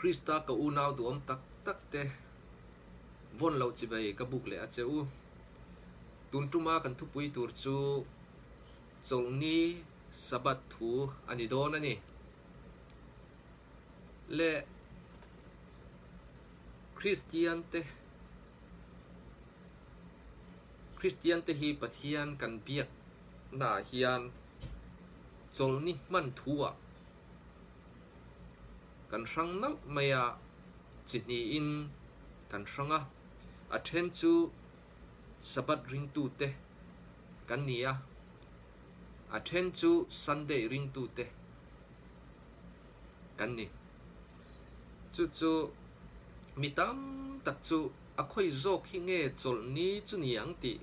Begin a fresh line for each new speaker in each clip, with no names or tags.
Krista ka unau duhawm tak tak te vawn loh chibai ka buk leh a che u. Tun tuma kan thupui tur chu Chawlhni Sabbath thu a ni dawn a ni. Le Kristian te Kristian te hi Pathian kan biak naah hian Chawlhni hman thu ah Kan hrang nauh mai a, chi hnihin kan hrang a, a then chu Sabbath ringtute kan ni a, a then chu Sunday ringtute kan ni. Chu chu mi tam tak chu a khawi zawk hi nge chawlhni chu ni ang tih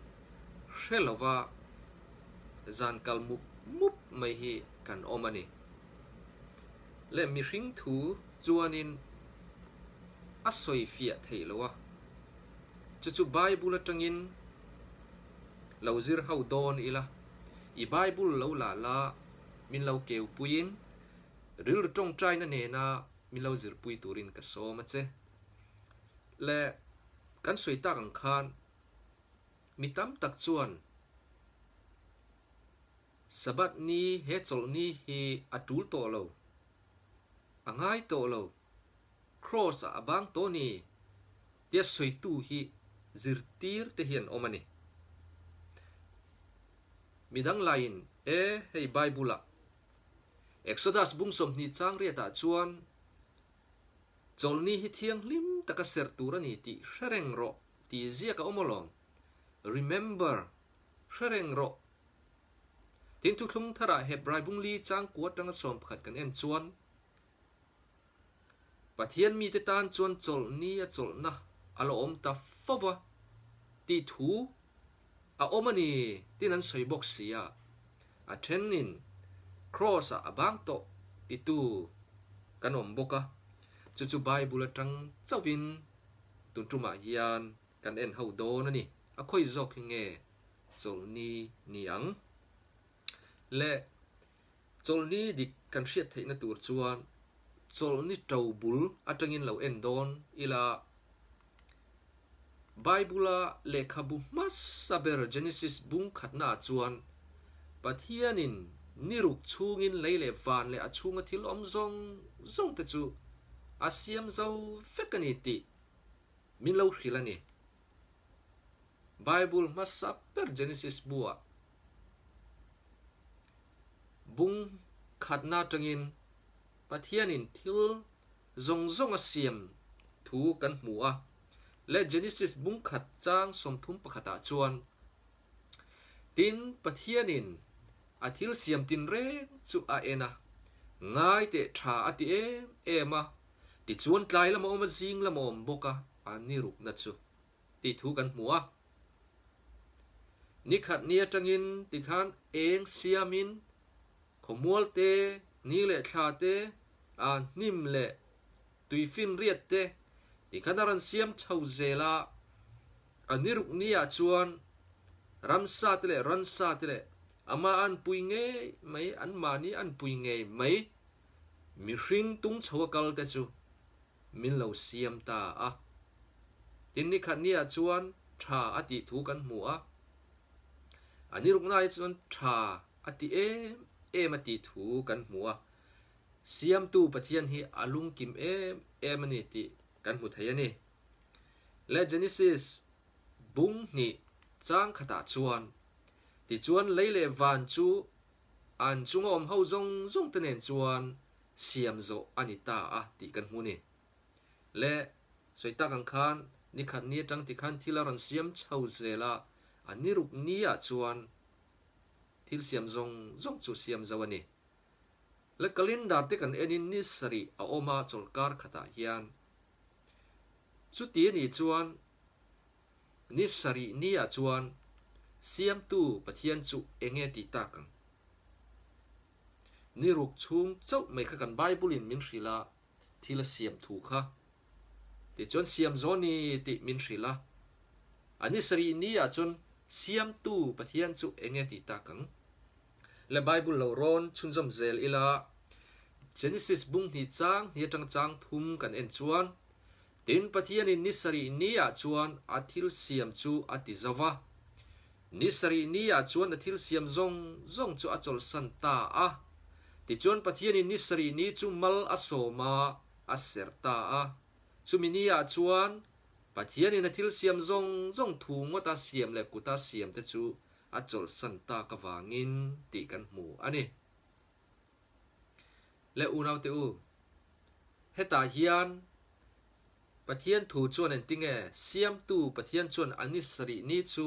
hre lova zan kal mup mup mai hi kan awm a ni. Leh mihring thu chuanin a sawi fiah theih lo a, chu chu Bible atangin lo zir ho dawn ila, i Bible lo lah la min lo keu puiin rilru tawngtaina nena min lo zirpui turin ka sawm a che. Leh kan sawi tak ang khan mi tam tak chuan Sabbath ni he chawlh ni hi a tul tawh lo, a ngai tawh lo, Kraws ah a bang tawh ni tia sawitu hi zirtir te hian awm a ni. Midang laiin e hei Bible ah Exodus bung 20 chang riat ah chuan chawlhni hi thianghlim taka serh tur a ni tih hre reng rawh tih ziak a awm alawm. Remember, hre reng rawh. Tin, thuthlung tharah Hebrai bung li chang kua atanga 11 kan en chuan, Pathian mite tan chuan chawlhni a chawlhna a la awm ta fo va tih thu a awm a ni tin an sawi bawk si a. A thenin Kraws-ah a bang tawh titu kan awm bawk a, chu chu Bible atang chauhin tun tumah hian kan en ho dawn a ni. A khawi zawk hi nge chawlhni ni ang? Le chawlhni dik kan hriat theihna tur chuan chawlhni to bul atangin lo en dawn ila Bible-a lehkhabu hmasa ber Genesis bung khatnaah chuan Pathianin ni ruk chhungin lei leh van leh a chhunga thil awm zawng zawng te chu a siam zo vek a ni tih min lo hrilh a ni. Bible hmasa ber Genesis bu-ah bung khatna atangin Pathianin thil zawng zawng a siam thu kan hmu a. Leh Genesis bung khat chang 31 ah chuan, Tin, Pathianin a thil siam tinreng chu a en a, ngai teh tha a ti em em a, Tichuan tlai lam a awm a, zing lam a awm bawk a, a ni rukna chu tih thu kan hmu a. Ni khat ni atangin tikhan eng siamin khawmual te, ni leh thla te, a hnim leh tuifinriat te tikhan a rawn siam chho zel a. A ni ruk ni ah chuan ramsa te leh ransa te leh amah an pui ngei mai, anmahni an pui ngei mai. Mihring tung chho a kal te chu min lo siam ta a. Tin ni khat ni ah chuan tha a tih thu kan hmu a. A ni rukna hi chuan tha a ti em em a tih thu kan hmu a. Siamtu Pathian hi a lungkim em em a ni tih kan hmu thei a ni. Le Genesis bung hnih chang khatah chuan, Tichuan lei leh van chu An chunga awm ho zawng zawng te nen chuan siam zawh a ni ta a tih kan hmu ni. Le, sawi tak ang khan ni khat ni atang ti khan thil a rawn siam chho zel a, a ni ruk ni ah chuan thil siam zawng zawng chu siam zo a ni. Le calendar te kan en in ni sarih a awm a chawlhkar khatah hian. Chuti a nih chuan Ni sarih ni ah chuan Siamtu Pathian chu eng nge tih tak ang? Ni ruk chhung chauh mai kha kan Bible in min hrilh a, thil a siam thu kha. Tichuan siam zaw ni tih min hrilh a. A ni sarih ni ah chuan Siamtu Pathian chu eng nge tih tak ang? Le Bible lo rawn chhunzawm zel ila. Genesis bung hnih chang hnih atang chang thum kan en chuan, Tin, Pathianin ni sarih niah chuan a thil siam chu a ti zo va. Ni sarih niah chuan a thil siam zawng zawng chu a chawlhsan ta a. Tichuan Pathianin ni sarih ni chu mal a sawm a, a serh ta a. Chumi niah chuan Pathianin a thil siam zawng zawng thu ngawta siam leh kuta siam te chu a chawlhsan tak avangin tih kan hmu a ni. Le unaute u, hetah hian Pathian thu chuan engtinge Siamtu Pathian chuan a ni sarih ni chu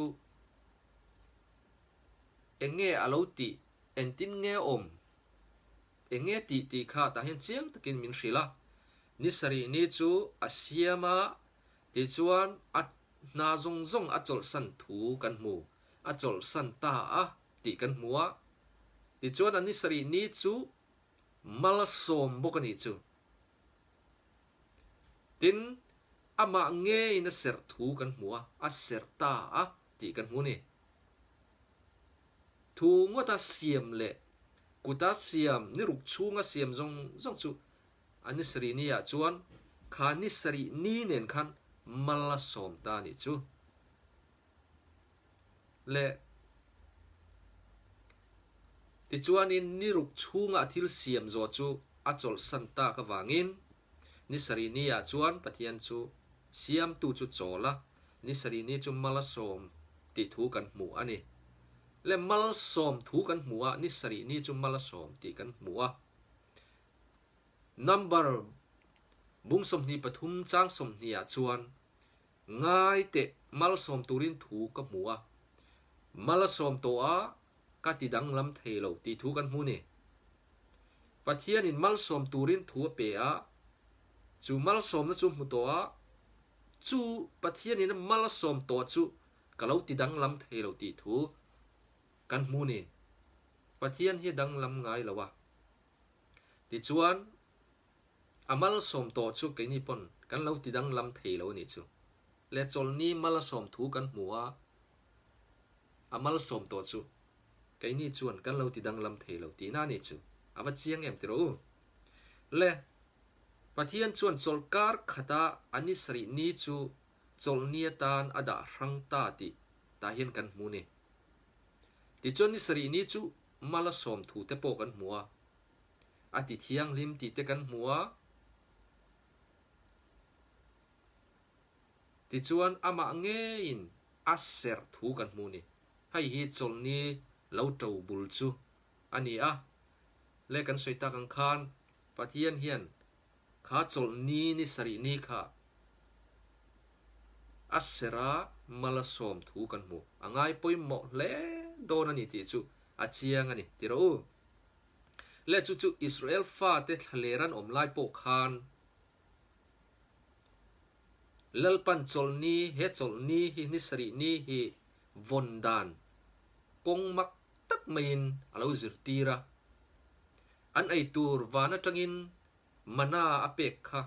eng nge a lo tih, engtin nge awm, eng nge tih tih kha tah hian chiang takin min hrilh a. Ni sarih ni chu a siam a, tichuan a hna zawng zawng a chawlhsan thu kan hmu, a chawlhsan ta a tih kan hmu a. Tichuan a ni sarih ni chu malsawm bawk a nih chu. Tin, amah ngeiin a serh thu kan hmu a, a serh ta a tih kan hmu a ni. Thu ngawta siam leh kuta siam, ni ruk chhunga siam zawng zawng chu a ni sarih ni ah chuan kha ni sarih ni nen khan mal a sawm ta a nih chu. Le tichuanin ni ruk chhunga thil siam zawh chu a chawlhsan tak avangin ni sarih ni ah chuan Pathian chu siamtu chu chawl a, ni sarih ni chu mal a sawm tih thu kan hmu a ni. Le mal sawm thu kan hmu a, ni sarih ni chu mal a sawm tih kan hmu a. Number bung 23 chang 20 ah chuan Ngai teh malsawm turin thu ka hmu a, mal a sawm tawh a ka ti danglam thei lo tih thu kan hmu ni. Pathianin malsawm turin thu a pe a, chu malsawmna chu hmu tawh a, chu Pathianin a mal a sawm tawh chu ka lo ti danglam thei lo tih thu kan hmu ni. Pathian hi a danglam ngai lo a. Tichuan, A malsawm tawh chu keini pawn kan lo ti danglam thei lo a nih chu. Le chawlhni mal a sawm thu kan hmu a, a malsawm tawh chu keini chuan kan lo ti danglam thei lo tihna a nih chu. A va chiang em tiraw u? Le Pathian chuan chawlhkar khata a ni sarih ni chu chawlhni atan a dah hrang ta tih tah hian kan hmu ni. Tichuan ni sarih ni chu mal a sawm thu te pawh kan hmu a. A ti thianghlim tih te kan hmu a. Tichuan amah ngeiin a serh thu kan hmu ni. Hei hi chawlhni lo to bul chu a ni a. Le kan sawi tak ang khan Pathian hian kha chawlhni ni sarih ni kha a serh a mal a sawm thu kan hmu. A ngai pawimawh hle dawn a ni tih chu a chiang a ni ti rawh u. Leh chu chu Israel fate thlaler an awm lai pawh khan Lalpan chawlhni, he chawlhni hi ni sarih ni hi vawn dan kawng mak tak maiin a lo zirtir a. An ei tur van atangin mana a pek kha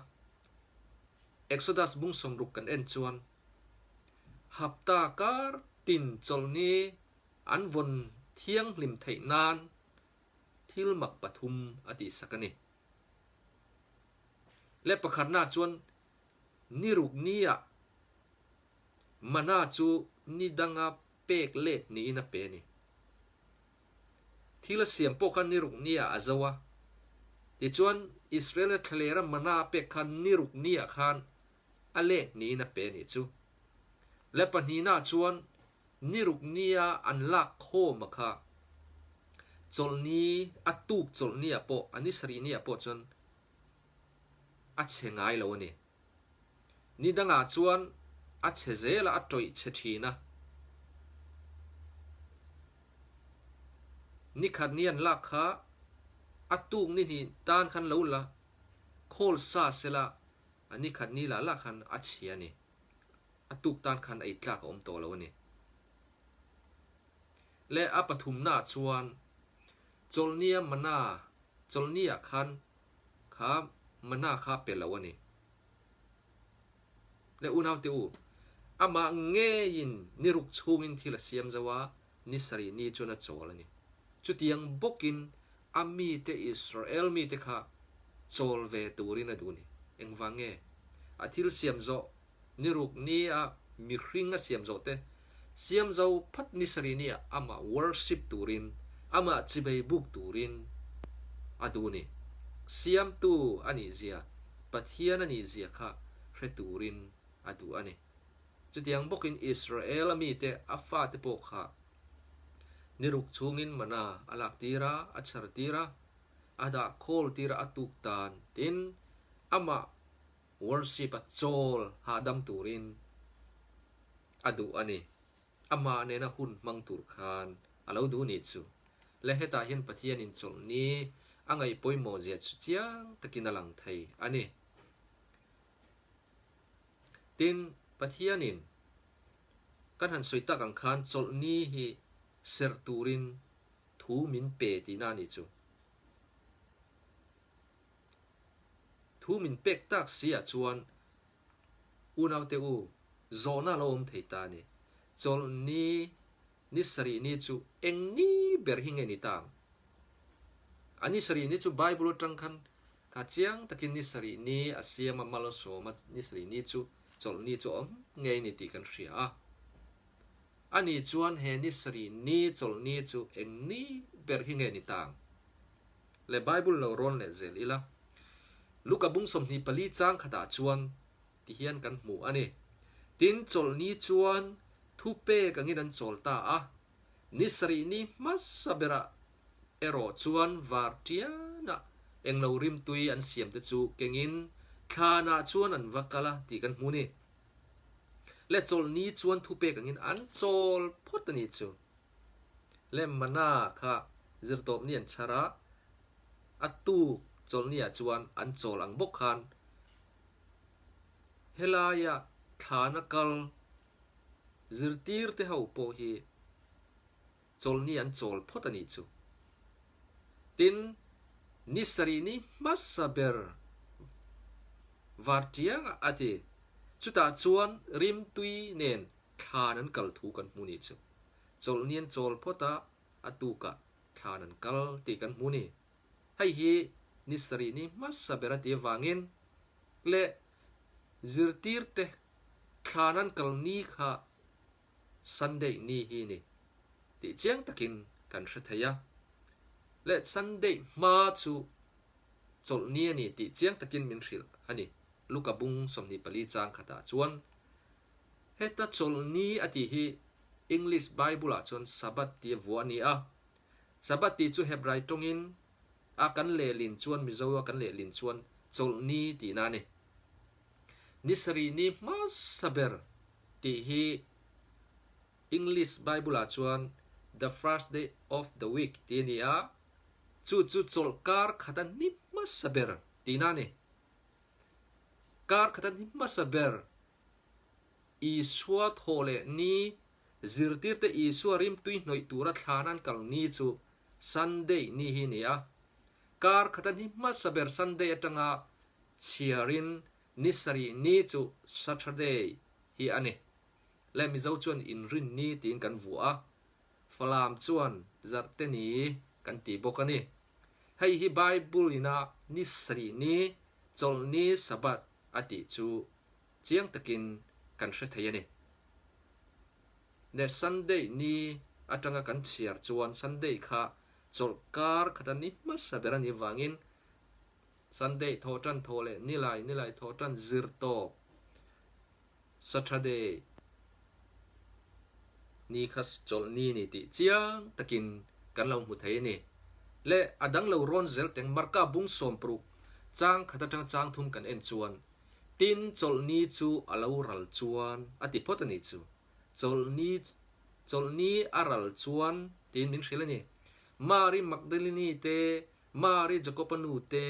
Exodus bung 60 kan en chuan hapta kar tin chawlhni an vawn thianghlim theih nan thil mak pathum a tihsak a ni. Le pakhatna chuan ni ruk niah mana chu ni danga pek let niin a pe a ni. Thil a siam pawh kha ni ruk niah a zo a. Tichuan Israel-a thlalera mana a pek kha ni ruk niah khan a let niin a pe a nih chu. Le pahnihna chuan Ni ruk nia an lak khawm a kha. Chawlhni, a tuk chawlhni ah pawh, a ni sarih ni ah pawh chuan a chhe ngai lo a ni. Ni dangah chuan a chhe zel a, a tawih chhe thin a. Ni khat ni an lak kha a tuk ni hnih tan khan lo la khawl sa sela a ni khat ni lah lah khan a chhia a ni. A tuk tan khan ei tlak a awm tawh lo a ni. Leh a pathumnaah chuan chawlhnia mana, chawlhniah khan kha mana kha pe lo a ni. Leh unaute u, amah ngeiin ni ruk chhungin thil a siam zo a, ni sarih ni chuan a chawl a ni. Chutiang bawkin a mite Israel mite kha. Chawl ve turin a duh ni. Engvang nge? A thil siam zawh ni ruk nia mihring a siam zawh te siam zo phat ni sarih nia amah worship turin, amah chibei buk turin a duh ni. Siamtu a nih zia, Pathian a nih zia kha hre turin a duh a ni. Chutiang bawkin Israel-a mite a fate pawh kha ni ruk chhungin mana a lak tir a, a chhar tir a, a dah khawl tir a, a tuk tan tin amah worship a chawl hahdam turin a duh a ni. Amah nena hun hmang tur khan a lo duh ni chu. Le hetah hian Pathianin chawlhni a ngaih pawimawh zia chu chiang takin a lang thei a ni. Tin, Pathianin kan han sawi tak ang khan chawlhni hi serh turin thu min pe tihna a nih chu. Thu min pek tak si ah chuan unaute u zawhna a lo awm thei ta a ni. Chawlhni ni sarih ni chu eng ni ber hi nge ni ta ang? A ni sarih ni chu Bible atang khan kha chiang takin ni sarih ni a siam a, malsawm a ni sarih ni chu chawlhni chu a awm ngei ni tih kan hria a. A nih chuan he ni sarih ni chawlhni chu eng ni ber hi nge ni ta ang? Le Bible lo rawn leh zel ila. Luka bung 24 chang khatah chuan ti hian kan hmu a ni. Tin, chawlhni chuan thupek angin an chawl ta a. Ni sarih ni hmasa berah erawh chuan var tianah englo rimtui an siamte chu kengin thlanah chuan an va kal a tih kan hmu ni. Le chawlhni chuan thupek angin an chawl phawt a ni chu. Le mana kha zirtawpni an chhar a, a tuk chawlhniah chuan an chawl ang bawk khan helaia thlana kal zirtirte ho pawh hi chawlhni an chawl phawt a nih chu. Tin, ni sarih ni hmasa ber var tiangah a ti. Chutah chuan rimtui nen thlan an kal thu kan hmu nih chu. Chawlhni an chawl phawt a, a tukah thlan an kal tih kan hmu ni. Hei hi ni sarih ni hmasa ber a ti avangin leh zirtirte thlan an kal ni kha Sunday ni hi ni tih chiang takin kan hre thei a. Leh Sunday hma chu chawlhni a ni tih chiang takin min hrilh a ni. Luka bung 24 chang khatah chuan heta chawlhni a tih hi English Bible-ah chuan Sabbath tia vuah a ni a. Sabbath tih chu Hebrai tawngin a kan lehlin chuan Mizo a kan lehlin chuan chawlhni tihna a ni. Ni sarih ni hmasa ber tih hi English Bible-ah chuan the first day of the week tih a ni a, chu chu chawlh kar khata ni hmasa ber tihna a ni. Kar khata ni hmasa ber Isua thawh leh ni zirtirte Isua rimtui hnawih tura thlan an kal ni chu Sunday ni hi a ni a. Kar khata ni hmasa ber Sunday atanga chhiarin Ni sarih ni chu Saturday hi a ni. Le Mizo chuan inrin ni tiin kan vuah a, Falam chuan Zarhte ni kan ti bawk a ni. Hei hi Bible ina ni sarih ni, chawlh ni, Sabbath a tih chu chiang takin kan hre thei a ni. Le Sunday ni atanga kan chhiar chuan Sunday kha chawlh kar khata ni hmasa ber a nih vangin Sunday thawhtan thawh leh nilai nilai thawhtan zir tawp Saturday ni kha chawlh ni ni tih chiang takin kan lo hmu thei a ni. Le a dang lo rawn zel teng Marka bung 60 chang khat atanga chang thum kan en chuan tin chawlh ni chu a lo ral chuan a ti phawt a ni chu. Chawlh ni chawlh ni a ral chuan tiin min hrilh a ni. Mari Magdalini te Mari Jakoba nu te,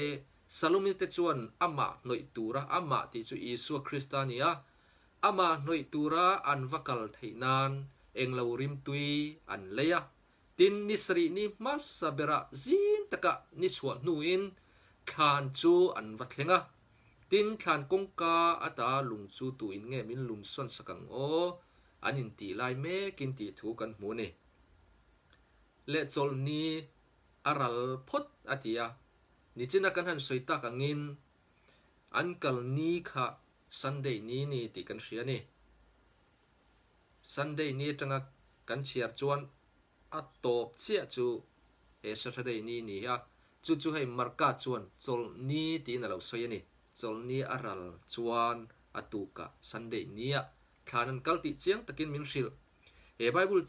Salome te chuan amah hnawih tura, amah tih chu Isua Krista a ni a, amah hnawih tura an va kal theih nan englo rimtui an lei a. Tin, ni sarih ni hmasa berah zing takah ni chhuah hnuin thlan chu an va thleng a. Tin, thlan kawngka ata lung chu tuin nge min lum sawn sak ang aw? An intih lai mekin tih thu kan hmu a ni. Leh chawlhni a ral phawt a ti a. Nichina kan han sawi tak angin an kal ni kha Sunday ni ni tih kan hria a ni. Sunday ni atanga kan chhiar chuan a tawp chiah chu he Saturday ni ni a, chu chu hei Marka chuan Chawlhni tiin a lo sawi a ni. Chawlhni a ral chuan a tukah Sunday nia thlan an kal tih chiang takin min hrilh. He Bible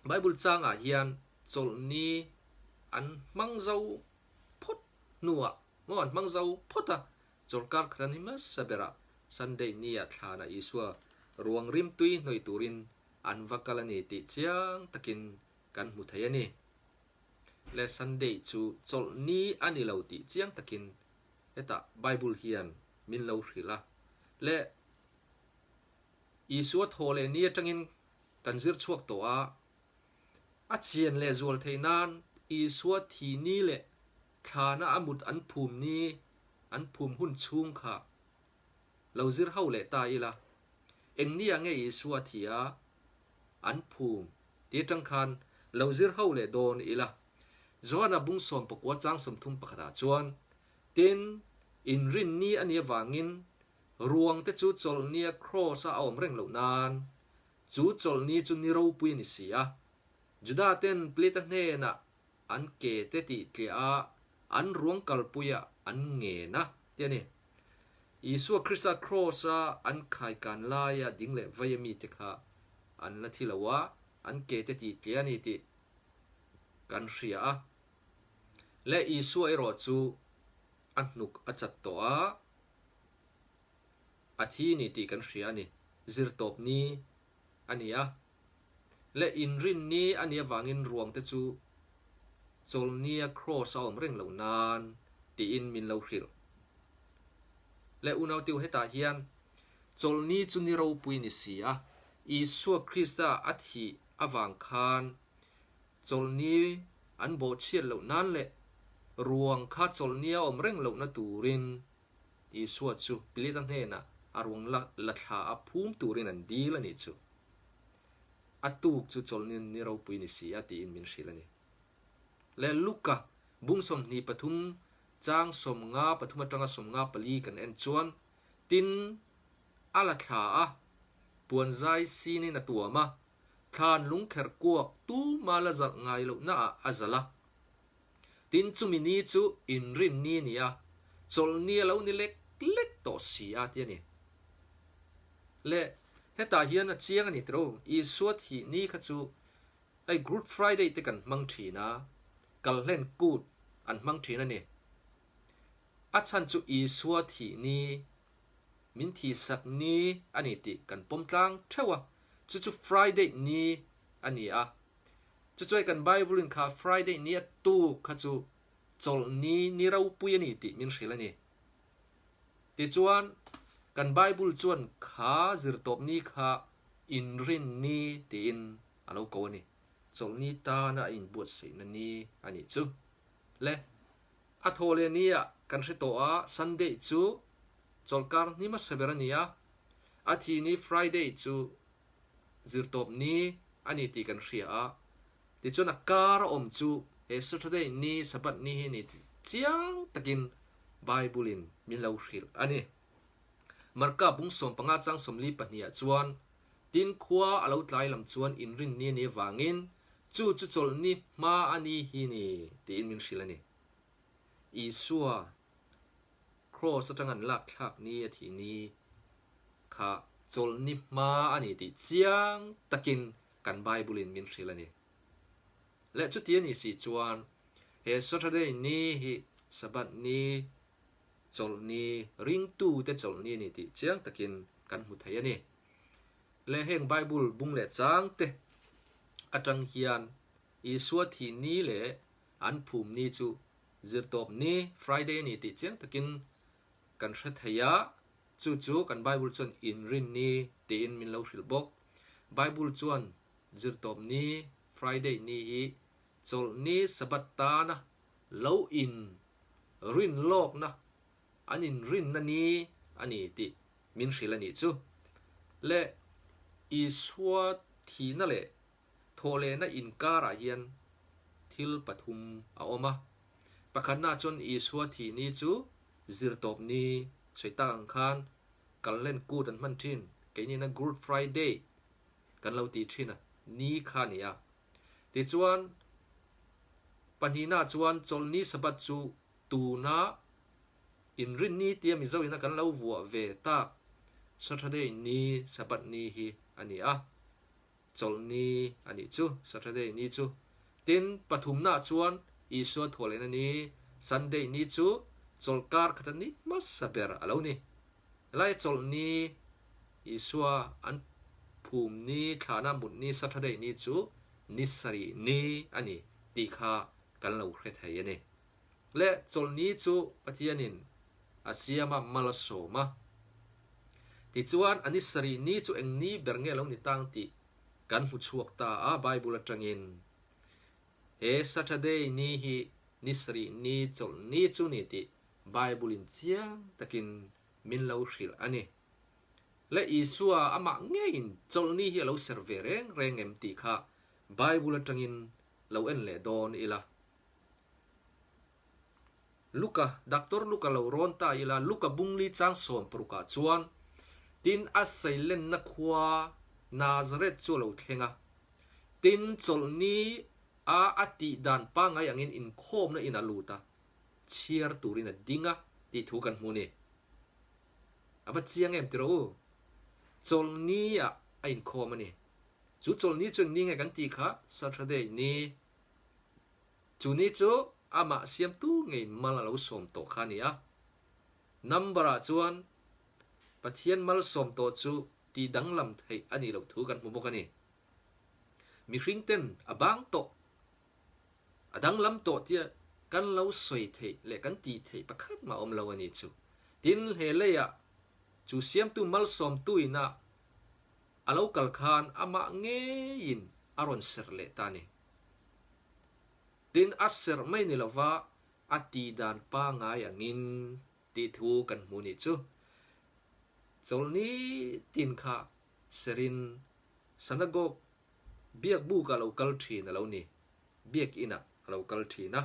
Bible changah hian Chawlhni an hmang zo phawt hnuah maw an hmang zo phawt a, Chawlhkar khat an hi hmasa berah Sunday nia thlanah Isua ruang rimtui hnawih turin an va kal a ni tih chiang takin kan hmu thei a ni. Le Sunday chu chawlhni a ni lo tih chiang takin hetah Bible hian min lo hrilh a. Le Isua thaw leh ni atangin kan zir chhuak tawh a, a chian leh zual theih nan Isua thi ni leh thlana a mut an phum ni an phum hun chhung kha lo zir ho leh ta ila, eng nia nge Isua thia an phum ti atang khan lo zir ho leh dawn ila. Johana bung 19 chang 30 pakhatah chuan, Tin, inrin ni a nih avangin ruang te chu chawlhnia kraws-a a awm reng loh nan, chu chawlhni chu ni ropui a ni si a. Juda ten Pilate hnenah an ke te tih tliah a, an ruang kalpuiah an ngen a, ti a ni. Isua Krista kraws-a an khaikan laia ding leh vaia mite kha an la thi lo a, an ke te tih tliah a ni tih kan hria a. Leh Isua erawh chu a hnuk a chat tawh a, a thi ni tih kan hria a ni. Zirtawp ni a ni a. Leh inrin ni a nih avangin ruang te chu chawlhnia kraws a awm reng loh nan tiin min lo hrilh. Leh unautiu hetah hian chawlhni chu ni ropui ni si a, Isua Krista a thih avang khan chawlhni an bawhchhiat loh nan leh ruang kha chawlhnia awm reng lohna turin Isua chu Pilata hnenah a ruang la thla a phum turin an dil a nih chu. A tuk chu chawlhni ni ropui ni si a tiin min hrilh a ni. Leh Luka bung 23 chang 53 atanga 54 kan en chuan tin a la thla a, puan zai sinin a tuam a, thlan lungkherh kuak tuma la zalh ngai lohnaah a zalh a. Tin, chumi ni chu inrin ni a ni a, chawlhni a lo ni lek lek tawh si a ti a ni. Le, hetah hian a chiang a ni tiro, Isua thih ni kha chu hei Good Friday te kan hmang thin a, kalhlen kut an hmang thin a ni. A chhan chu Isua thih ni, min thihsak ni a ni tih kan pawm tlang theuh a, chu chu Friday ni a ni a. Chuchuai kan Bible in kha Friday ni a tuk kha chu chawlh ni ni ropui a ni tih min hrilh a ni. Tichuan, kan Bible chuan kha zirtawp ni kha inrin ni tiin a lo ko a ni. Chawlh ni tana a inbuatsaihna ni a nih chu. Le, a thaw leh ni ah kan hre tawh a, Sunday chu chawlhkar ni hmasa ber a ni a, a thi ni Friday chu zirtawp ni a ni tih kan hria a, tichuan a kar a awm chu he Saturday ni, Sabbath ni hi a ni tih chiang takin Bible in min lo hrilh a ni. Marka bung 15 chang 42 ah chuan, Tin khua a lo tlai lam chuan inrin ni a nih avangin chu chu chawlhni hma a ni hi ni tiin min hrilh a ni. Isua Kraws atang an lak thlak ni a thih ni kha chawlhni hma a ni tih chiang takin kan Bible in min hrilh a ni. Leh chuti a nih si chuan he Saturday ni hi Sabbath ni, chawlhni, ringtute chawlhni a ni tih chiang takin kan hmu thei a ni. Leh heng Bible bung leh chang te atang hian Isua thih ni leh an phum ni chu Zirtawp ni, Friday a ni tih chiang takin kan hre thei a, chu chu kan Bible chuan inrin ni tiin min lo hrilh bawk. Bible chuan Zirtawp ni, Friday ni hi chawlh ni Sabbath tana lo in rin lawkna, an inrinna ni a ni tih min hrilh a nih chu. Le Isua thihna leh Thawhlehna inkarah hian thil pathum a awm a. Pakhatna chuan Isua thih ni chu zirtawp ni sawi tak ang khan Kalhlen kut an hman thin, keinina Good Friday kan lo tih thin a ni kha a ni a. Tichuan, pahnihna chuan Chawlhni Sabbath chu tuna inrinni tia Mizo ina kan lo vuah ve tak Saturday ni Sabbath ni hi a ni a. Chawlhni a nih chu, Saturday ni chu. Tin, pathumna chuan Isua thawhlehna ni, Sunday ni chu chawlhkar khata ni hmasa ber a lo ni. Helai chawlhni Isua an phum ni thlahna mut ni Saturday ni chu ni sarih ni a ni tih kha kan lo hre thei a ni. Le chawlhni chu Pathianin a siam a, mal a sawm a. Tichuan a ni sarih ni chu eng ni ber nge lo ni tang tih kan hmu chhuak ta a Bible atangin. He Saturday ni hi ni sarih ni chawlhni chu ni tih Bible in chiang takin min lo hrilh a ni. Le Isua amah ngeiin chawlhni hi a lo ser ve reng reng em tih kha Bible atangin lo en leh dawn ila. Luka, Doctor Luka lo rawn ta ila, Luka bungli chang sawm parukah chuan, Tin, a seilenna khua Nazareth chu a lo thleng a. Tin, chawlhni a a tih dan pangngai angin inkhawmna in a lut a, chhiar turin a ding a tih thu kan hmu ni. A va chiang em tiraw u? Chawlhni ah a inkhawm a ni. Chu chawlhni chu eng ni nge kan tih kha Saturday ni. Chu ni chu amah siamtu ngei mal a lo sawm tawh kha a ni a. Number ah chuan Pathian malsawm tawh chu tih danglam theih a nih loh thu kan hmu bawk a ni. Mihring ten a bang tawh, a danglam tawh tia kan lo sawi theih leh kan tih theih pakhat mah awm lo a ni chu. Tin, he leiah chu siamtu malsawmtu ina a lo kal khan amah ngeiin a rawn serh leh ta a ni. Tin, a serh mai ni lova a tih dan pangngai angin tih thu kan hmu nih chu. Chawlhni tin kha serhin Synagogue biakbuk ah lo kal thin a lo ni, biakinah a lo kal thin a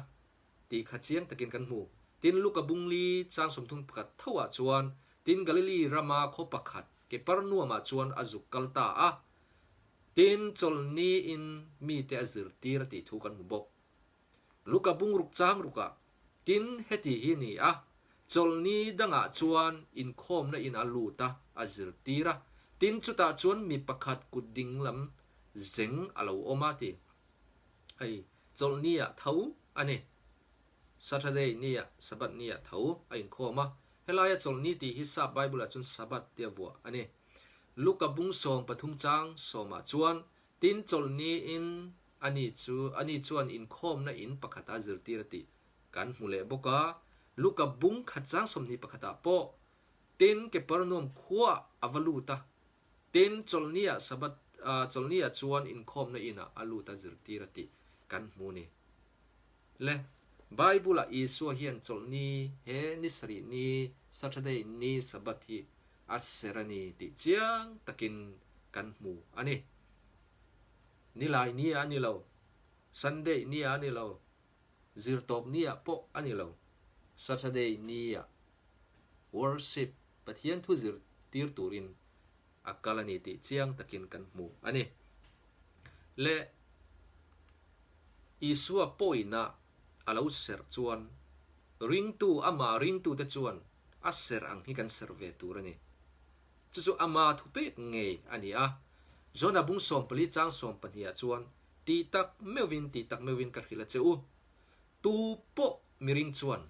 tih kha chiang takin kan hmu. Tin, Luka bungli chang 31 thoah chuan tin Galili rama khaw pakhat Kepernuamah chuan a zuk kal ta a, tin chawlhniin mite a zirtir a tih thu kan hmu bawk. Luka bungruk chang rukah tin heti hi ni a, chawlhni dangah chuan inkhawmna in a lut a, a zirtir a, tin chutah chuan mi pakhat kut dinglam zeng a lo awm a ti. Hei chawlhniah tho a ni. Saturday niah, Sabbath niah tho a inkhawm a, helaia chawlhni tih hi Sap Bible-ah chuan Sabbath tia vuah a ni. Luka bung 13 chang sawmah chuan tin chawlhniin ani chu ani chuan inkhawmna in pakhata zirtir a tih kan hmu leh bawk a, Luka bung khat chang 21 ah pawh tin Kepernuam khuaah a va lut a, tin chawlhniah Sabbath chawlhniah chuan inkhawmna inah a lut a zirtir a tih kan hmu ni. Le, Bible-ah Isua hian chawlhni he ni sarih ni, Saturday ni, Sabbath hi a ser a ni tih chiang takin kan hmu a ni. Nilai ni ah a ni lo, Sunday ni ah a ni lo, Zirtawp ni ah pawh a ni lo, Saturday ni ah worship, Pathian thu zirtir turin a kal a ni tih chiang takin kan hmu a ni. Le Isua pawina a lo serh chuan ringtu ama ringtute chuan a serh ang hi kan serh ve tur a ni. Chu chu ama thupek ngei a ni a. Jona bung 14 chang 12 ah chuan tih tak meuhvin tih tak meuhvin ka hrilh a che u. Tu pawh miring chuan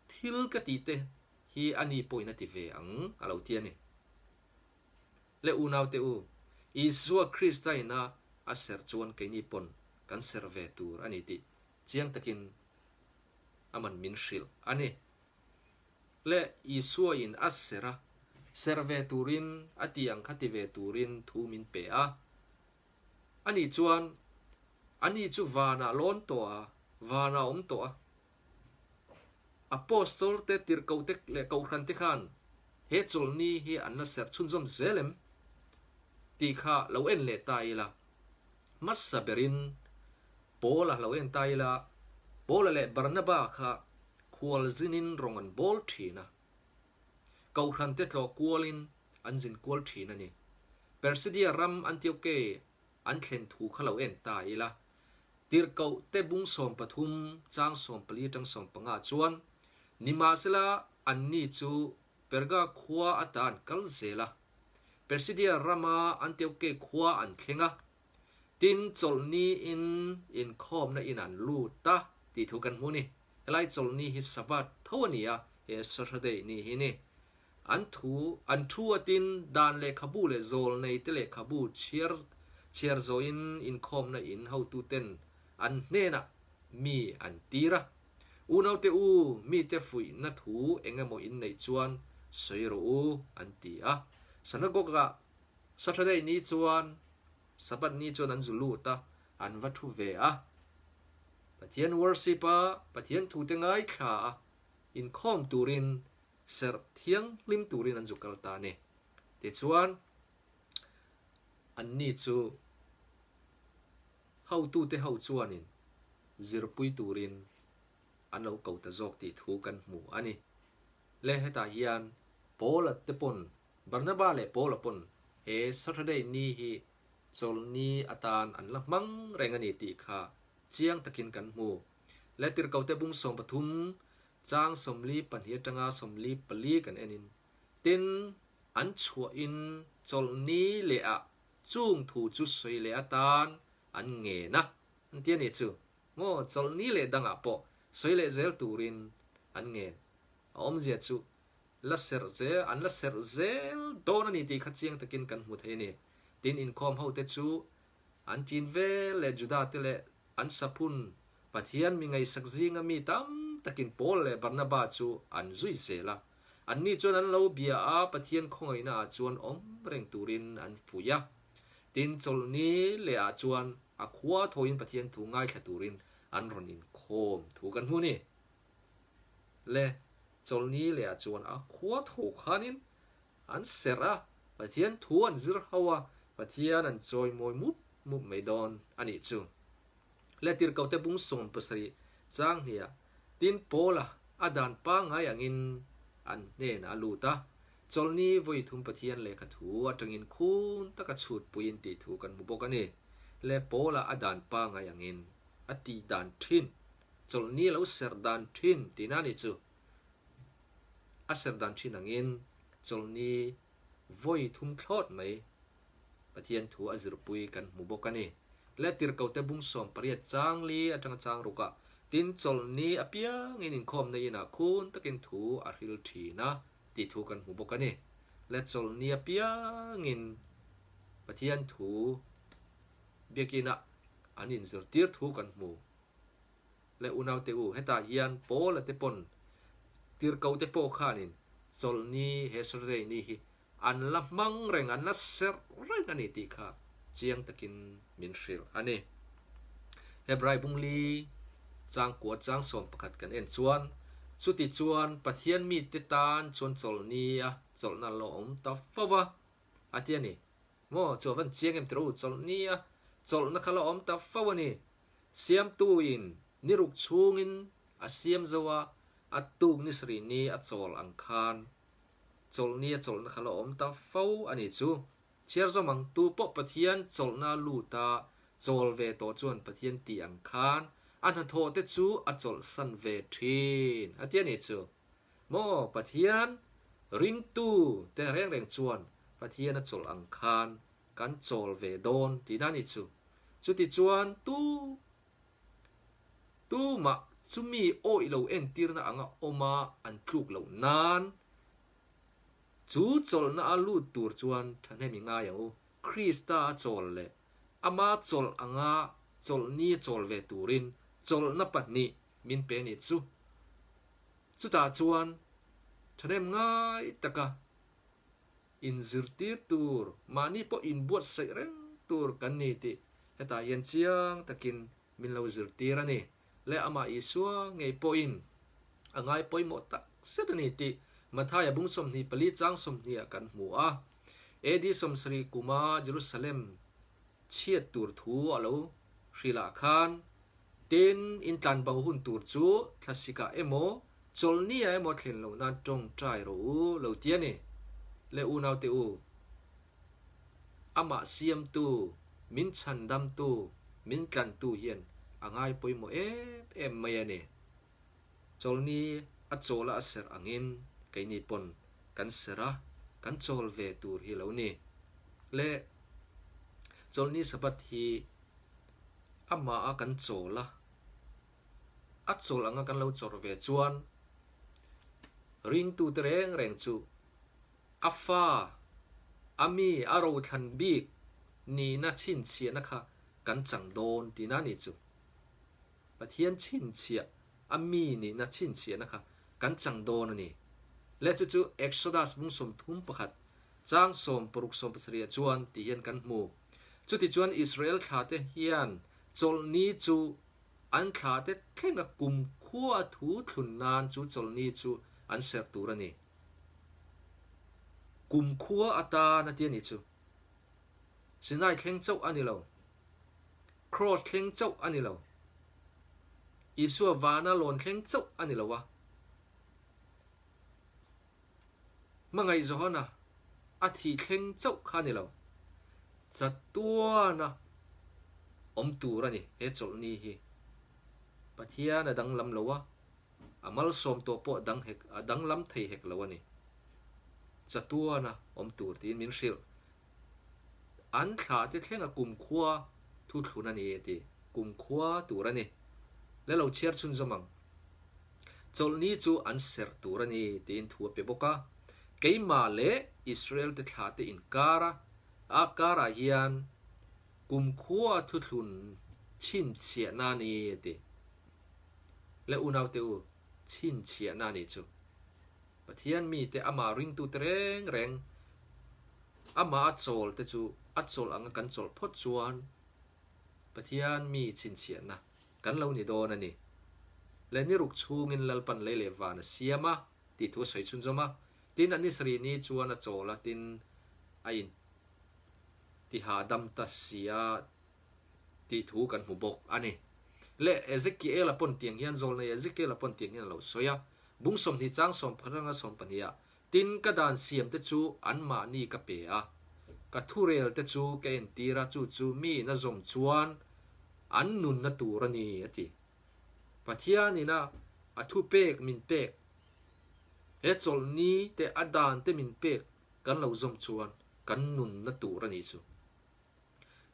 thil ka tih te hi a ni pawhin a ti ve ang a lo ti a ni. Le unaute u, Isua Krista ina a serh chuan keini pawn kan serh ve tur a ni tih chiang takin aman min hrilh a ni. Le Isua in a serh a, serh ve turin a ti ang kha ti ve turin thu min pe a. Ani chuan, Ani chu vanah lawn tawh a, vanah awm tawh a, Apostol te, tirhkoh te leh kohhran te khan he chawlhni hi an la serh chhunzawm zel em tih kha lo en leh ta ila. Hmasa berin Paul-a lo en ta ila. Paula leh Barnaba kha khualzinin rawng an bawl thin a. Kohhran te tlawh kualin an zin kual thin a ni. Persidia ram Antioke an thlen thu kha lo en ta ila. Tirhkoh te bung 13 chang 14 atang 15 chuan, Nimahsela anni chu Perga khua ata an kal zel a. Persidia rama Antioke khua an thleng a. Tin, chawlhniin inkhawmna in an lut a tih thu kan hmu a ni. Helai chawlhni hi Sabbath tho a ni a, he Saturday ni hi ni. An thu, an thu a tin, dan lehkhabu leh zawlnei te lehkhabu chhiar chhiar zawhin inkhawmna in hotuten an hnenah mi an tir a. Unaute u, mite fuihna thu eng emaw in neih chuan sawi rawh u, an ti a. Synagogue-ah Saturday ni chuan Sabbath ni chuan an zu lut a, an va thu ve a. Pathian worship a, Pathian thute ngaithla a, inkhawm turin, serh thianghlim turin an zu kal ta a ni. Tichuan, anni chu hotute ho chuanin zirpui turin an lo ko ta zawk tih thu kan hmu a ni. Le hetah hian Paula te pawn Barnaba leh Paula pawn he Saturday ni hi chawlhni atan an la hmang reng a ni tih kha chiang takin kan hmu. Le Tirhkote bung 13 chang 42 atanga 44 kan enin, Tin, an chhuahin chawlhni lehah chung thu chu sawi leh atan an ngen a, an ti a ni chu. Maw chawlhni leh dangah pawh sawi leh zel turin an ngen. A awmzia chu la serh zel, an la serh zel dawn a ni tih kha chiang takin kan hmu thei a ni. Tin, inkhawm hote chu an chin vel leh Juda te leh an saphun Pathian mi ngaihsak zinga mi tam takin Paul leh Barnaba chu an zui zel a. Anni chuan an lo bia a, Pathian khawngaihna ah chuan awm reng turin an fuih a. Tin, chawlhni leh ah chuan a khua thawiin Pathian thu ngaithla turin an rawn inkhawm thu kan hmu a ni. Le chawlhni leh ah chuan a khua tho khanin an serh a, Pathian thu an zir ho a, Pathian an chawimawi mup mup mai dawn a nih chu. Le Tirhkohte bung 70 chang hniah tin Paula a dan pangngai angin an hnenah a lut a, chawlhni vawi thum Pathian lehkha thu atangin khun taka chhut puiin tih thu kan hmu bawk a ni. Le Paula a dan pangngai angin a tih dan thin Chawlhni a lo serh dan thin tihna a ni chu. A serh dan thin angin chawlhni vawi thum thlawt mai Pathian thu a zirpui kan hmu bawk a ni. Le Tirhkote bung 18 chang li atanga chang rukah tin chawlhni apiangin inkhawmna inah khun takin thu a hril thin a tih thu kan hmu bawk a ni. Le chawlhni apiangin Pathian thu biakinah an inzirtir thu kan hmu. Le unaute u, hetah hian Paula te pawn tirhkohte pawh khanin chawlhni he Saturday ni hi an la hmang reng, an la serh reng a ni tih kha chiang takin min hrilh a ni. Hebrai bungli changkua chang 11 kan en chuan, chuti chuan Pathian mite tan chuan chawlhni a chawlhna a lo awm ta fo va, a ti a ni. Maw, chu a van chiang em tiraw u, chawlhni a chawlhna kha la awm ta fo a ni. Siamtuin ni ruk chhungin a siam zo a, a tuk ni sarih ni a chawl ang khan chawlhni a chawlhna kha la awm ta fo a ni chu. Chhiar zawm ang, tu pawh Pathian chawlhna lut a chawl ve tawh chuan Pathian tih ang khan a hnathawh te chu a chawlhsan ve thin a ti a ni chu. Maw Pathian ringtu te reng reng chuan Pathian a chawlh ang khan kan chawl ve dawn tihna a ni chu. Chutichuan tu tumah chumi awih lo entirna anga awma an tluk loh nan chu chawlhna a lut tur chuan thahnem i ngai ang u. Krista a chawl leh ama chawlh anga chawlhni a chawl ve turin chawlhna pahnih min pe a ni chu. Chutah chuan thahnem ngai taka inzirtir tur, mahni pawh inbuatsaih reng tur kan ni tih hetah hian chiang takin min lo zirtir a ni. Le amah Isua ngei pawhin a ngai pawimawh tak zet a ni tih Mathaia bung 24 chang 20 ah kan hmu a. AD 70 kuma Jerusalem chhiat tur thu a lo hrilh ah khan. Tin, in tlanbo hun tur chu thlasikah emaw, chawlhniah emaw thlen loh nan tawngtai rawh u lo ti a ni. Le unaute u, amah siamtu, min chhandamtu, min tlantu hian a ngai pawimawh em em mai a ni. Chawlhni a chawla a serh angin keini pawn kan serh a, kan chawl ve tur hi lo ni. Le Chawlhni Sabbath hi amah a kan chawl a, a chawl anga kan lo chawrh ve chuan ringtute reng reng chu a fa, a mi, a rothlan bik nihna chhinchhiahna kha kan chang dawn tihna a ni chu. Pathian chhinchhiah, a mi nihna chhinchhiahna kha kan chang dawn a ni. Le chu chu Exodus bung 31, chang 60 70 ah chuan ti hian kan hmu. Chutichuan Israel thlate hian chawlhni chu an thlate thlenga kumkhua thu thlun nan chu chawlhni chu an serh tur a ni. Kumkhua atan a ti a ni chu. Sinai thleng chauh a ni lo. Kraws thleng chauh a ni lo. Isua vana lawn thleng chauh a ni lo a. Hmangaih Johana a thih thleng chauh kha a ni lo. Chatuana awm tur a ni he chawlhni hi. Pathian a danglam lo a, a malsawm tawh pawh dang hek a danglam thei hek lo a ni. Chatuana awm tur tiin min hrilh. An thlah te thlenga kumkhua thuthlun a ni a ti. Kumkhua tur a ni. La lo chhiar chhunzawm ang. Chawlhni chu an serh tur a ni tiin thu a pe bawk a. Keimah leh Israel te thlah te inkar a, a karah hian kumkhua thuthlun chhinchhiahna a ni a ti. Le unaute u, chhinchhiahna a nih chu. Pathian mite amah ringtute reng reng amah a chawl te chu a chawlh anga kan chawlh phawt chuan Pathian mi chhinchhiahna kan lo ni dawn a ni. Le ni ruk chhungin Lalpan lei leh van a siam a tih thu a sawi chhunzawm a, tin a ni sarih ni chuan a chawl a tin a in ti hahdam ta si a tih thu kan hmu bawk a ni. Le Ezekiel-a pawn tiang hian zawlnei Ezekiel-a pawn tiang hian a lo sawi a, Bung 20 chang 11 atanga 12 ah, Tin, ka dan siam te chu anmahni ka pe a, ka thurel te chu ka entir a, chu chu mi in a zawm chuan an nunna tur a ni, a ti. Pathianin a a thupek min pek, he chawlhni te a dan te min pek kan lo zawm chuan kan nunna tur a nih chu.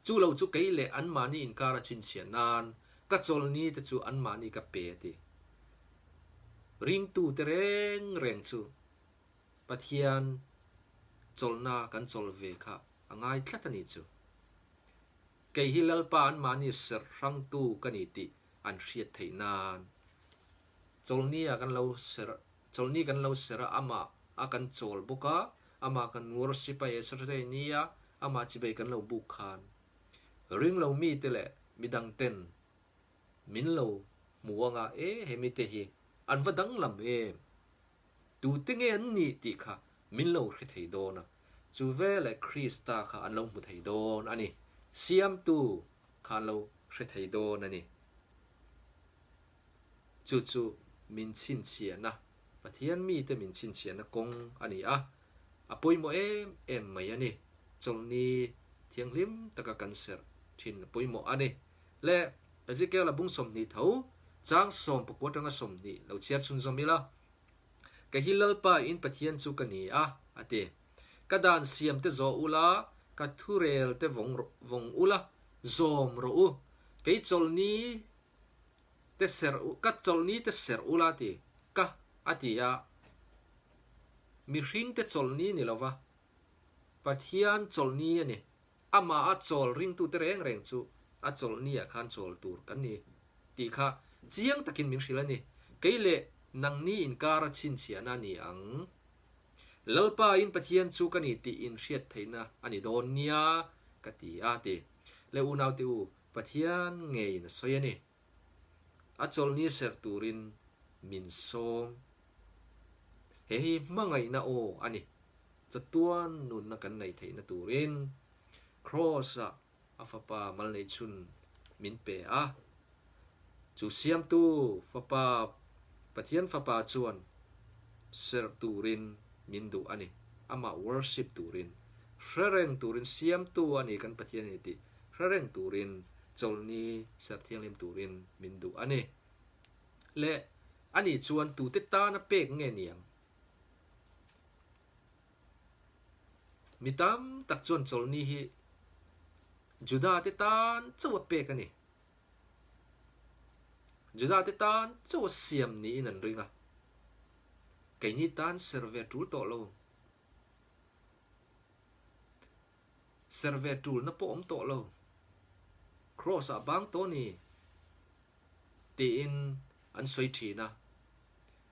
Chu lo chu kei leh anmahni inkar a chhinchhiah nan ka chawlhni te chu anmahni ka pe a ti. Ringtute reng reng chu Pathian chawlhna kan chawlh ve kha a ngai tlat a nih chu. Kei hi Lalpa anmahni serh hrangtu ka ni tih an hriat theih nan chawlhni ah kan lo serh chawlhni kan lo serh a amah a kan chawl bawk a, amah kan worship a Saturday nia amah chibei kan lo buk khan ringlo mite leh midang ten min lo hmu anga e he mite hi an va danglam em tute nge an nih tih kha min lo hre thei dawn a chu veleh Krista kha an lo hmu thei dawn a ni siamtu kha an lo hre thei dawn a ni. Chu chu min chhinchhiahna, Pathian mite min chhinchhiahna kawng a ni a, a pawimawh em em mai a ni. Chawlhni thianghlim taka kan serh thin a pawimawh a ni. Le Ezekiel-a bung 20 tho, chang 19 atanga 20 lo chhiar chhunzawm ila, Ka hi Lalpa in Pathian chu ka ni a, a ti. Ka dan siam te zawh ula, ka thurel te vawng vawng ula, zawm rawh u. Kei chawlhni te serh u, ka chawlhni te serh ula ti, ka a ti a. Mihring te chawlhni ni lova, Pathian chawlhni a ni. Amah a chawl ringtute reng reng chu a chawlhni ah khan chawl tur kan ni tih kha chiang takin min hrilh a ni. Kei leh nangni inkar a chhinchhiahna a ni ang. Lalpa in Pathian chu ka ni tih in hriat theihna a ni dawn nia ka ti a ti. Le unaute u, Pathian ngeiin a sawi a ni. A chawlhni serh turin min sawm. He hi hmangaihna aw a ni. Chatuan nunna kan neih theihna turin Kraws-ah a Fapa mal neihchhun min pe a. Chu Siamtu Fapa, Pathian Fapa chuan serh turin min duh a ni. Amah worship turin, hre reng turin Siamtu a ni kan Pathian a ni tih hre reng turin chawlhni serh thianghlim turin min duh a ni. Le ani chuan tute tana pek nge niang? Mi tam tak chuan chawlhni hi Juda te tan chauh a pek a ni. Juda te tan chauh a siam niin an ring a, keini tan ser ve tul tawh lo. Ser ve tulna pawh awm tawh lo. Kraws ah bang tawh ni tiin an sawi thin a.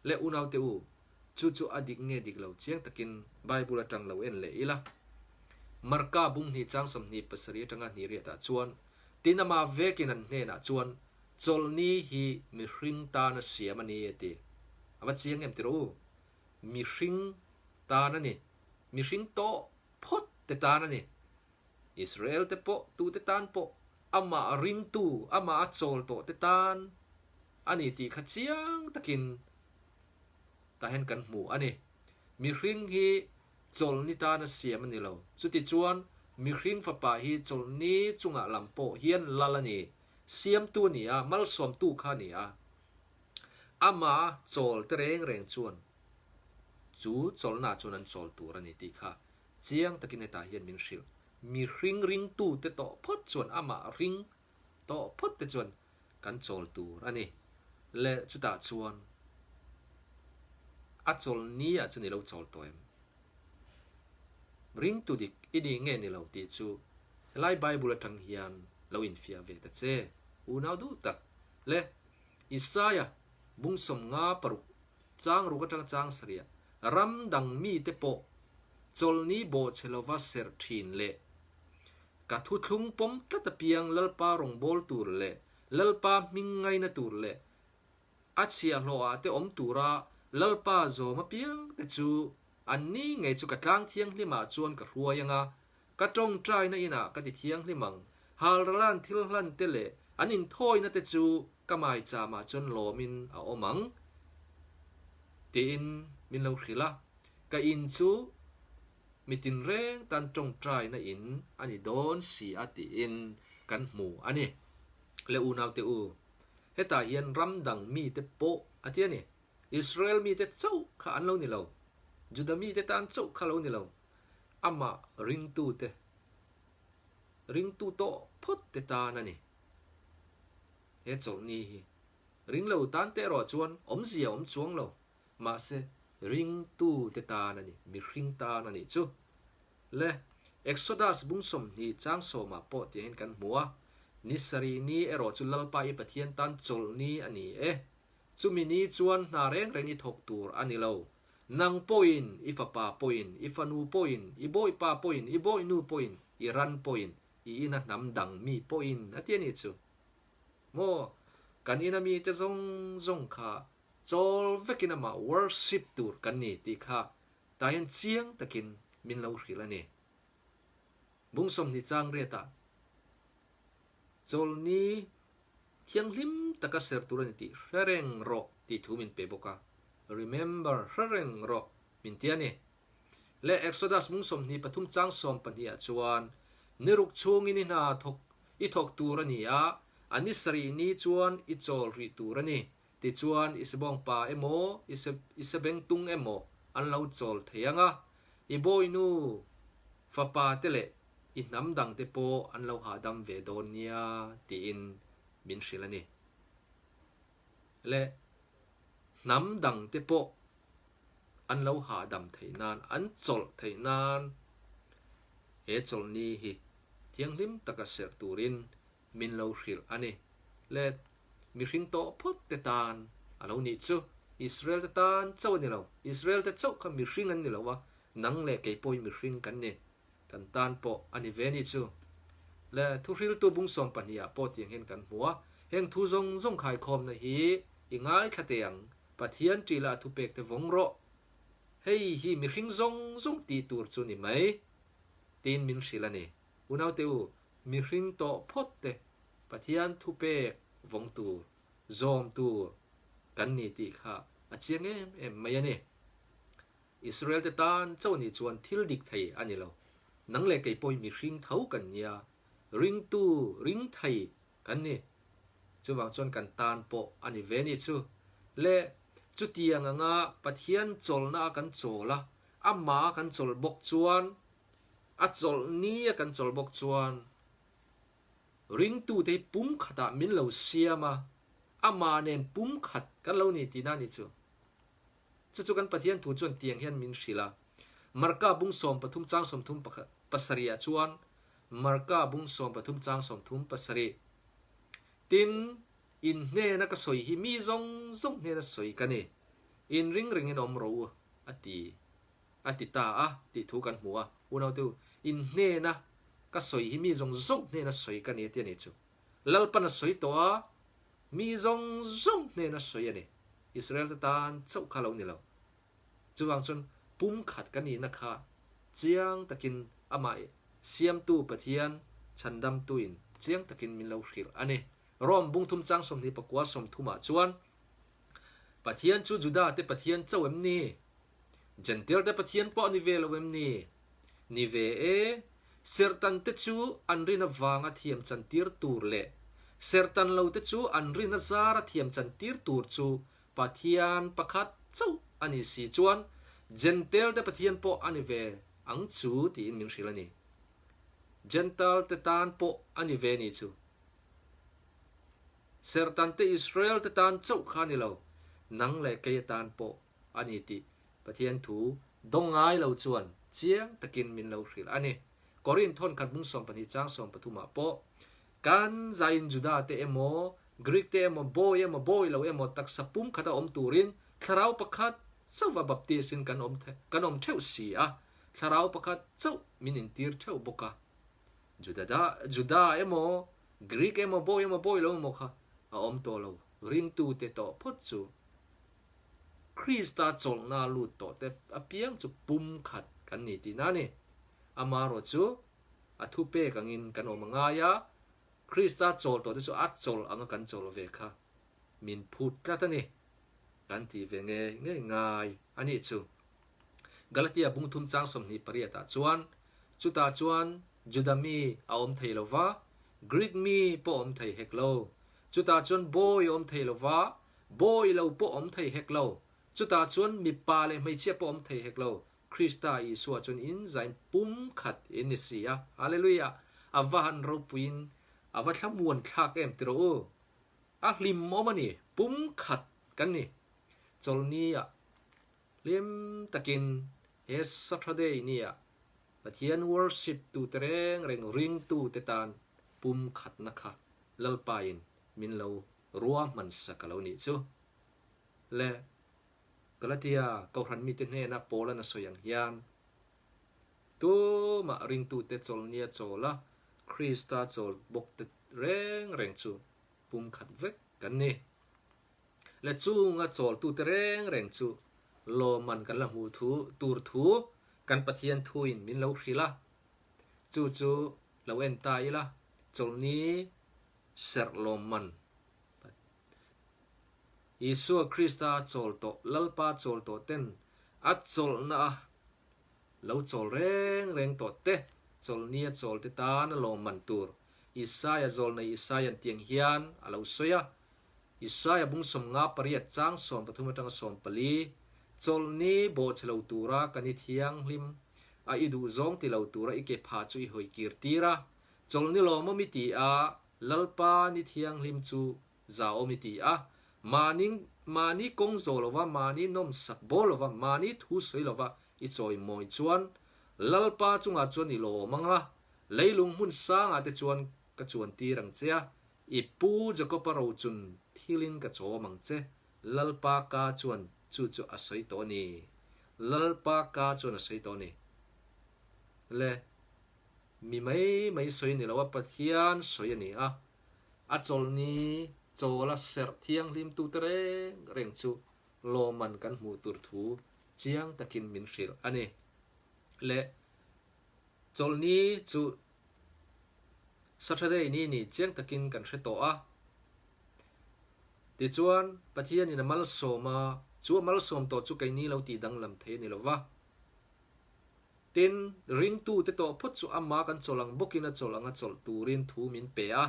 Le unaute u, chu chu a dik nge dik lo chiang takin Bible atang lo en leh ila. Marka bunghnih chang 27 atanga hnih riatah chuan, Tin ama vekin an hnenah chuan, Chawlhni hi mihring tana siam a ni a ti. A va chiang em tiraw u? Mihring tan a ni. Mihring tawh phawt te tan a ni. Israel te pawh tute tan pawh amah ringtu, amah a chawl tawh te tan a ni tih kha chiang takin tah hian kan hmu a ni. Mihring hi chawlhni tan a siam a ni lo. Chutichuan mihring fapa hi chawlhni chungah lam pawh hian lal a ni, siamtu a ni a, malsawmtu kha a ni a. Amah a chawl te reng reng chuan chu chawlhnaah chuan an chawl tur a ni tih kha Chiang takin hetah hian min hrilh. Mihring ringtute tawh phawt chuan amah ring tawh phawt te chuan kan chawl tur a ni. Le chutah chuan a chawl ni ah chuan i lo chawl tawh em? Ringtu dik i ni nge ni lo tih chu helai Bible atang hian lo infiah ve ta che, unau duh tak. Le Isaiah bung 56 Chang ruk atanga chang sarih ram dang mite pawh chawlhni bawhchhe lova serh thin leh ka thuthlung pawm tlat apiang Lalpa rawngbâwl tur leh Lalpa hming ngaina tur leh a chhiahhlawhah te awm tura Lalpa zawm apiang te chu anni ngei chu ka tlang thianghlimah chuan ka hruai anga Ka tawngtaina inah ka ti thianghlim ang, halralan thil hlan te leh an inthawina te chu ka maicham ah chuan lawmin a awm ang, tiin min lo hrilh a. Ka in chu mi tinreng tan tawngtaina in a ni dawn si a tiin kan hmu a ni. Le unaute u, hetah hian ram dang mite pawh a ti a ni. Israel mite chauh kha an lo ni lo, Juda mite tan chauh kha lo ni lo, Amah ringtute, ringtu tawh phawt te tan a ni. He chawlhni hi ringlo tan te erawh chuan awmzia awm chuang lo, mahse ringtute tan a ni, mihring tan a nih chu. Le, Exodus bung 20 chang sawmah pawh tiang hian kan hmu a, Ni sarih ni erawh chu Lalpa i Pathian tan chawlhni a ni e. Chumi ni chuan hna reng reng i thawk tur a ni lo. Nang pawhin, i fapa pawhin, i fanu pawhin, i bawipa pawhin, i bawihnu pawhin, i ran pawhin, i ina hnam dang mi pawhin a ti a nih chu. Maw, kan ina mite zawng zawng kha chawl vekin amah worship tur kan ni tih kha tah hian chiang takin min lo hrilh a ni. Bung 20 chang riatah chawlni Thianghlim taka ser tur a ni tih hre reng rawh tih thu min pe bawk a, Remember, hre reng rawh, min ti a ni. Leh Exodus mung 23 chang 12 ah chuan, Ni ruk chhungin i hna thawk i thawk tur a ni a, a ni sarih ni chuan i chawl rih tur a ni, tichuan i sebawngpa emaw, i sebengtung emaw an lo chawl thei ang a, i bawinu fapa te leh I hnam dangte pawh an lo hahdam ve dawn nia tiin min hrilh a ni. Le hnam dangte pawh an lo hahdam theih nan, an chawlh theih nan he chawlhni hi thianghlim taka serh turin min lo hrilh a ni. Le mihring tawh phawt te tan a lo nih chu Israel te tan chauh a ni lo. Israel te chauh kha mihring an ni lo a, nang leh kei pawh hi mihring kan ni. Kan tan pawh a ni ve ni chu. Le thuhriltu bung 12 ah pawh tiang hian kan hmu a, heng thu zawng zawng khaikhawmna hi i ngaithla teh ang, Pathian ṭih lah thupek te vawng rawh. Hei hi mihring zawng zawng tih tur chu ni mai, tiin min hrilh a ni. Unaute u, mihring tawh phawt te Pathian thupek vawng tur. Zawm tur kan ni tih kha a chiang em em mai a ni. Israel te tan chauh nih chuan thil dik thei a ni lo. Nang leh kei pawh hi mihring tho kan nia, ringtu ring thei kan ni. Chuvang chuan kan tan pawh a ni ve ni chu. Le chutiang anga Pathian chawlhna a kan chawl a, amah a kan chawlh bawk chuan, a chawlh ni a kan chawlh bawk chuan, Ringtute hi pumkhatah min lo siam a, amah nen pumkhat kan lo ni tihna a ni chu. Chu chu kan Pathian thu chuan tiang hian min hrilh a. Marka bung 13 chang 30 pasarihah chuan Marka bung 13 chang 37 Tin, in hnena ka sawi hi mi zawng zawng hnena sawi ka ni, inring rengin awm rawh u, a ti. A ti ta a tih thu kan hmu a, Unaute u, in hnena ka sawi hi mi zawng zawng hnena sawi ka ni a ti a ni chu. Lalpan a sawi tawh a, mi zawng zawng hnena sawi a ni. Israel te tan chauh kha lo ni lo. Chuvang chuan pumkhat ka nihna kha chiang takin amah Siamtu Pathian Chhandamtuin chiang takin min lo hrilh a ni. Rome bungthum chang 24 30 ah chuan Pathian chu Juda te Pathian chauh em ni? Jentail te Pathian pawh a ni ve lo em ni? Ni ve e, serhtan te chu an rin avanga thiam chantir tur leh serhtan lo te chu an rin azara thiam chantir tur chu Pathian pakhat chauh a ni si chuan Jentail te Pathian pawh a ni ve ang chu tiin min hrilh a ni. Jentail te tan pawh a ni ve ni chu. Serhtan te Israel te tan chauh kha a ni lo, nang leh kei atan pawh a ni tih Pathian thu dawng ngai lo chuan chiang takin min lo hrilh a ni. Korinth thawnkhat bung 12 chang 13 ah pawh, Kan zaiin Juda te emaw, Greek te emaw, bawi emaw, bawi lo emaw taksa pum khata awm turin thlarau pakhat chauhva baptis in kan awm kan awm theuh si a, thlarau pakhat chauh min intir theuh bawk a. Juda Juda emaw, Greek emaw, bawi emaw, bawi lo emaw kha a awm tawh lo, ringtute tawh phawt chu. Krista chawlhna lut tawh te apiang chu pumkhat kan ni tihna a ni. Amaherawh chu a thupek angin kan awm a ngai a, Krista chawl tawh te chu a chawlh anga kan chawl ve kha min phut tlat a ni. Kan tih ve ngei ngei ngai a nih chu. Galatia bung thum chang 28 ah chuan, Chutah chuan Juda mi a awm thei lo va, Greek mi pawh awm thei hek lo. Chutah chuan bawi a awm thei lo va, Bawi lo pawh awm thei hek lo. Chutah chuan mipa leh hmeichhia pawh awm thei hek lo. Krista Isua chuan in zain pumkhat in ni si a. Hallelujah! A va han ropuiin a va thlamuan thlak em ti rawh u. A hlimawm a ni. Pumkhat kan ni. Chawlhni-ah hlim takin he Saturday ni-ah Pathian worship tute reng reng ringtute tan pumkhatna kha Lalpain min lo ruahman sak a lo nih chu. Le Galatia Kohhran mite hnena Paula'n a sawi ang hian, Tumah ringtute chawlhnia chawl a, Krista chawl bawkte reng reng chu pumkhat vek kan ni. Le chunga chawltute reng reng chu lawmman kan la hmuh thu tur thu kan Pathian thuin min lo hrilh a, chu chu lo en ta ila, chawlhni serh lawmman Isua Krista a chawl tawh, Lalpa chawl tawh ten a chawlhna a lo chawl reng reng tawh te, chawlhni a chawl te tan a lawmman tur Isaia zawlnei Isaia'n tiang hian a lo sawi a, Isaia bung 58 chang 13 atanga 14, Chawlhni bawhchhe lo tura kan i thianghlim a, i duhzawng ti lo tura i ke phah chu i hawi kir tir a, Chawlhni lawmawm i ti a, Lalpa ni thianghlim chu zahawm i ti a, mahni mahni kawng zawh lova, mahni nawmsak bawl lova, mahni thu sawi lova i chawimawi chuan Lalpa chungah chuan i lawm ang a, leilung hmun sangah te chuan ka chuan tir ang che a, i pu Jakob-a rochun thilin ka chawm ang che, Lalpa ka chuan chu chu a sawi tawh a ni. Lalpa ka chuan a sawi tawh a ni. Le. Mi mai mai sawi ni lo a, Pathian sawi a ni a. A chawlhni chawla serh thianghlim tute reng reng chu lawmman kan hmuh tur thu chiang takin min hrilh a ni. Le chawlhni chu Saturday ni ni chiang takin kan hre tawh a. Tichuan, Pathianin a malsawm a, chu a malsawm tawh chu keini lo tih danglam thei a ni lo va. Tin, ringtute tawh phawt chu ama kan chawlh ang bawkin a chawlh anga chawlh turin thu min pe a.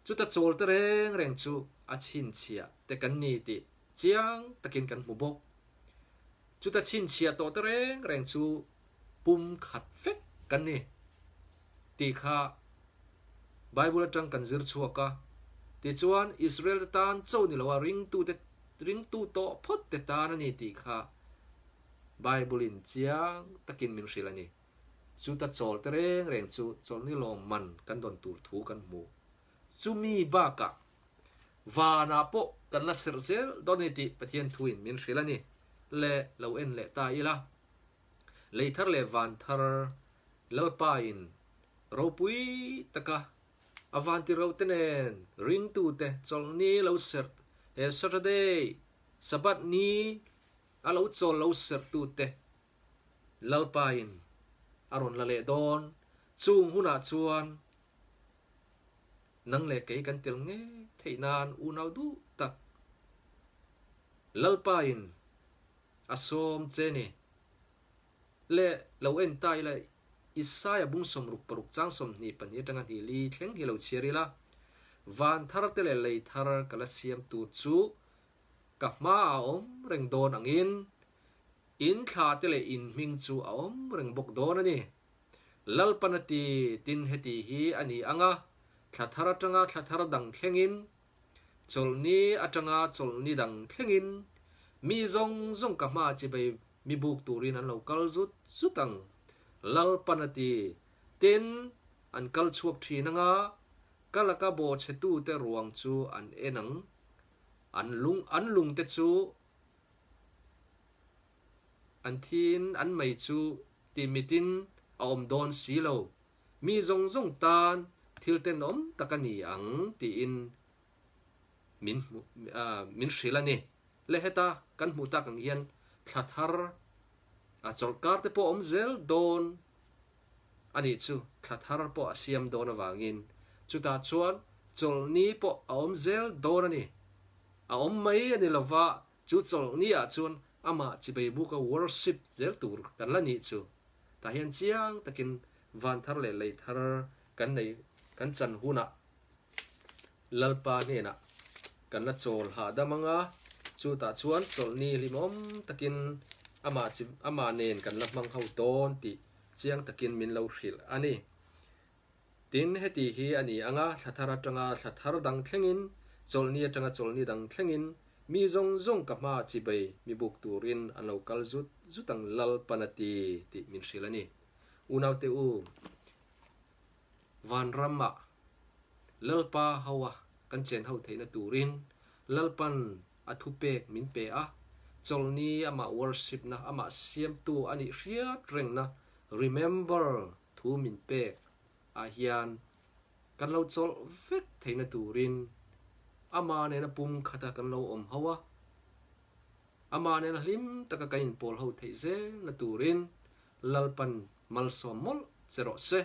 Chuta chawl te reng reng chu a chhinchhiah te kan ni tih chiang takin kan hmu bawk. Chuta chhinchhiah tawh te reng reng chu pum khat vek kan ni tih kha Bible atang kan zir chhuak a. Tichuan, Israel te tan cho ni loa ringtute ringtu tawh phawt te tan a ni tih kha Bible in chiang takin min hrilh a ni. Chuta chawl te reng reng chu chawlhni lawm man kan dawn tur thu kan hmu. Chumi bakah vanah pawh kan la serh zel dawn a ni tih Pathian thuin min hrilh a ni. Le lo en leh ta ila. Lei thar leh van thar Lalpa in ropui taka a van ti ro te nen ringtute chawlhni lo serh he Saturday Sabbath ni a lo chawl lo serhtute Lalpain a rawn la leh dawn. Chung hunah chuan nang leh kei kan tel ngei theih nan unau duh tak Lalpain a sawm che ni. Le lo en ta ila Isaia bung 66 chang 22 atanga hnih li thleng hi lo chhiar ila, Van thar te leh lei thar ka la siam tur chu ka hmaah a awm reng dawn angin In thla te leh in hming chu a awm reng bawk dawn a ni. Lalpan a ti, tin heti hi a ni ang a, thla thar atanga thla thar dang thlengin, chawlhni atanga chawlhni dang thlengin, mi zawng zawng ka hma chibai mi buk turin an lo kal zut zut ang. Lalpan a ti, tin an kal chhuak thin ang a, ka laka bawhchhetute ruang chu an en ang, an lung an lungte chu An thiin an mei chu tihmitin a awm dawn si lo. Mi zawng zawng tan thil tenawm tak a ni ang tiin min min hrilh a ni. Le heta kan hmuh tak ang hian thla thar a chawlhkar te pawh a awm zel dawn a nih chu. Thla thar pawh a siam dawn avangin chutah chuan chawlhni pawh a awm zel dawn a ni. A awm mai a ni lova, chu chawlhni ah chuan amah chibei buka worship zel tur kan la nih chu. Tah hian chiang takin van thar leh lei thar kan nei kan chan hunah Lalpa hnenah kan la chawl hahdam ang a, chutah chuan chawlhni hlimawm takin amah chi amah nen kan la hmang ho dawn tih chiang takin min lo hrilh a ni. Tin, heti hi a ni ang a, thla thar atanga thla thar dang thlengin, chawlhni atanga chawlhni dang thlengin, mi zawng zawng ka hma chibei mi buk turin an lo kal zut zut ang Lalpan a ti tih min hrilh a ni. Unaute u, vanramah Lalpa hoa kan chen ho theihna turin Lalpan a thupek min pe a, chawlhni amah worship-na, amah siamtu a nih hriat rengna, remember, Thu min pek ah hian kan lo chawlh vek theihna turin amah nena pum khata kan lo awm ho a, amah nena hlim taka kan inpawl ho theih zelna turin Lalpan malsawm mawlh che rawh se.